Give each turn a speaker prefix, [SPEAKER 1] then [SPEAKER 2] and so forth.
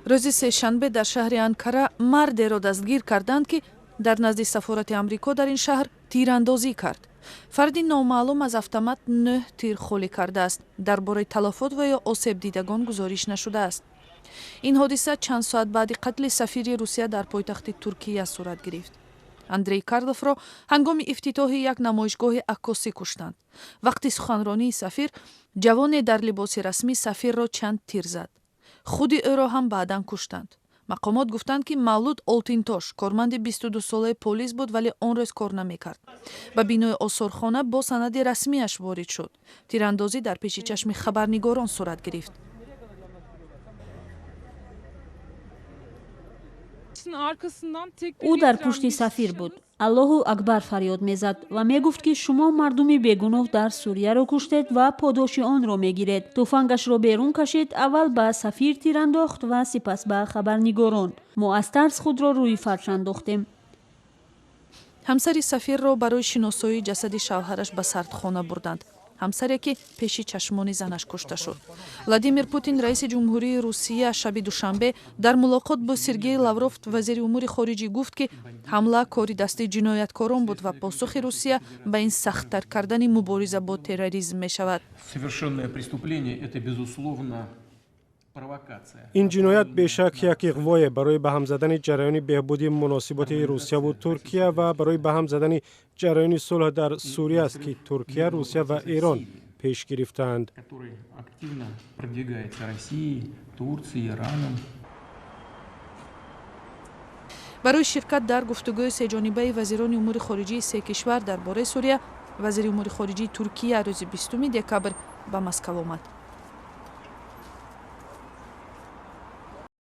[SPEAKER 1] Рӯзи сешанбе дар шаҳри Анкара мардеро дастгир карданд, ки дар назди сафорати Амрико дар ин шаҳр тирандозӣ кард. Фарди номаълум аз автомат нӯҳ тир холӣ кардааст. Дар бораи талафот ва ё осебдидагон гузориш нашудааст. Ин ҳодиса чанд соат баъди қатли сафири Русия дар пойтахти Туркия сурат гирифт. Андрей Карловро ҳангоми ифтитоҳи як намоишгоҳи аккосӣ куштанд. Вақти суханронии сафир ҷавоне дар либоси расмӣ сафирро чанд тир зад. Худи ӯро ҳам баъдан куштанд. Мақомот гуфтанд, ки Мавлуд Олтинтош корманди 22-солаи полис буд, вале он рӯз кор намекард. Ба бинои осорхона бо санади расмиаш ворид шуд. Тирандозӣ дар пеши чашми хабарнигорон сурат гирифт.
[SPEAKER 2] Ӯ дар пушти сафир буд, «Аллоҳу акбар» фарёд мезад ва мегуфт, ки шумо мардуми бегуноҳ дар Сурияро куштед ва подоши онро мегиред. Тӯфангашро берун кашид, аввал ба сафир тир андохт ва сипас ба хабарнигорон. Мо аз тарс худро рӯи фарш андохтем.
[SPEAKER 1] Ҳамсари сафирро барои шиносоии ҷасади шавҳараш ба сардхона бурданд, ҳамсаре ки пеши чашмони занаш кушта шуд. Владимир Путин, раиси ҷумҳурии Русия, шаби душанбе дар мулоқот бо Сергей Лавров, вазири умури хориҷӣ, гуфт, ки ҳамла кори дасти ҷинояткорон буд ва посухи Русия ба ин сахттар кардани мубориза бо терроризм мешавад.
[SPEAKER 3] Совершенное преступление — это, безусловно, провокация.
[SPEAKER 4] Ин ҷиноят бешак як иғвое барои ба ҳам задани ҷараёни беҳбуди муносиботи Русияву Туркия ва барои ба ҳам задани ҷараёни сулҳ дар Сурия аст, ки Туркия, Русия ва Эрон пеш гирифтаанд.
[SPEAKER 3] Который активно продвигается Россией, Турцией, Ираном.
[SPEAKER 1] Барои ширкат дар гуфтугӯи сеҷонибаи вазирони умури хориҷии се кишвар дар бораи Сурия вазири умури хориҷии Туркия рӯзи 20 декабр ба Москав омад.